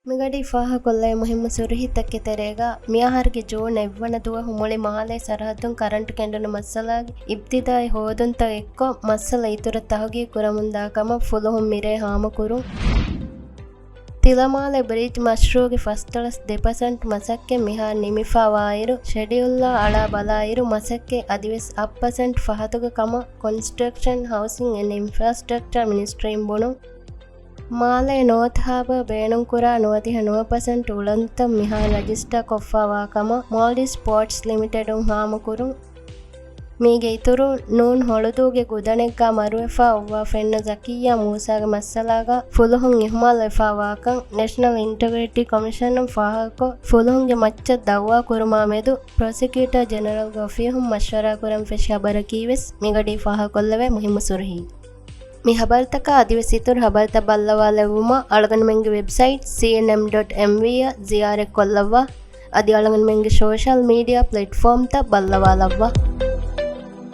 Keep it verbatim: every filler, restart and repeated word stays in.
މިގަޑީ ފާހަގަކޮށްލައި މުހިއްމު ސުރުހީތަކެއް ތެރޭގަ، މިއަހަރުގެ ޖޫން އެއްވަނަ ދުވަހު މުޅި މާލޭ ސަރަހައްދުން ކަރަންޓު ކެނޑުނު މައްސަލާގެ އިބްތިދާއީ ހޯދުންތައް އެއްކޮށް، މައްސަލަ އިތުރަށް ތަހުގީގު ކުރަމުންދާ ކަމަށް ފުލުހުން މިރޭ ހާމަކުރުން. ތިލަމާލެ ބްރިޖް މަޝްރޫގެ ފަސްދޮޅަސް ދެ ޕަސެންޓް މަސައްކަތް މިހާރު ނިމިފާވާއިރު، ޝެޑިއުލްއާ އަޅާ ބަލާއިރު، މަސައްކަތް އަދިވެސް އަށް ޕަސެންޓް ފަހަތުގެ ކަމަށް ކޮންސްޓްރަކްޝަން، ހައުސިން އެންޑް އިންފްރާސްޓްރަކްޗަރ މިނިސްޓްރީން ބުނުން. މާލޭ ނޯތް ހާބަރ ބޭނުންކުރާ ނުވަދިހަ ނުވަ ޕަސެންޓް އުޅަނދުތައް މިހާރު ރަޖިސްޓާ ކޮށްފާވާ ކަމަށް މޯލްޑިވްސް ޕޯޓްސް ލިމިޓެޑުން ހާމަކުރުން. މީގެ އިތުރުން، ނޫން ހޮޅުދޫގެ ގުދަނެއްގާ މަރުވެފާ އޮއްވާ ފެންނަ ޒަކިއްޔާ މޫސާގެ މައްސަލާގަ ފުލުހުން އިހުމާލުވެފާވާކަން ނެޝަނަލް އިންޓެގްރިޓީ ކޮމިޝަނުން ފާހަގަކޮށް، ފުލުހުންގެ މައްޗަށް ދައުވާ ކުރުމާ މެދު ޕްރޮސިކިއުޓަރ ޖެނެރަލްގެ އޮފީހުން މަޝްވަރާ ކުރަން ފެށި ޚަބަރަކީވެސް މިގަޑީ ފާހަގަކޮށްލެވޭ މުހިއްމު ސުރުހީ. މި ޚަބަރުތަކާ އަދިވެސް އިތުރު ޚަބަރުތައް ބައްލަވާލެއްވުމަށް އަޅުގަނޑުމެންގެ ވެބްސައިޓް ސީއެންއެމް ޑޮޓް އެމްވީ އަށް ޒިޔާރަތްކޮށްލައްވާ. އަދި އަޅުގަނޑުމެންގެ ސޯޝަލް މީޑިއާ ޕްލެޓްފޯމްތައް ބައްލަވާލައްވާ.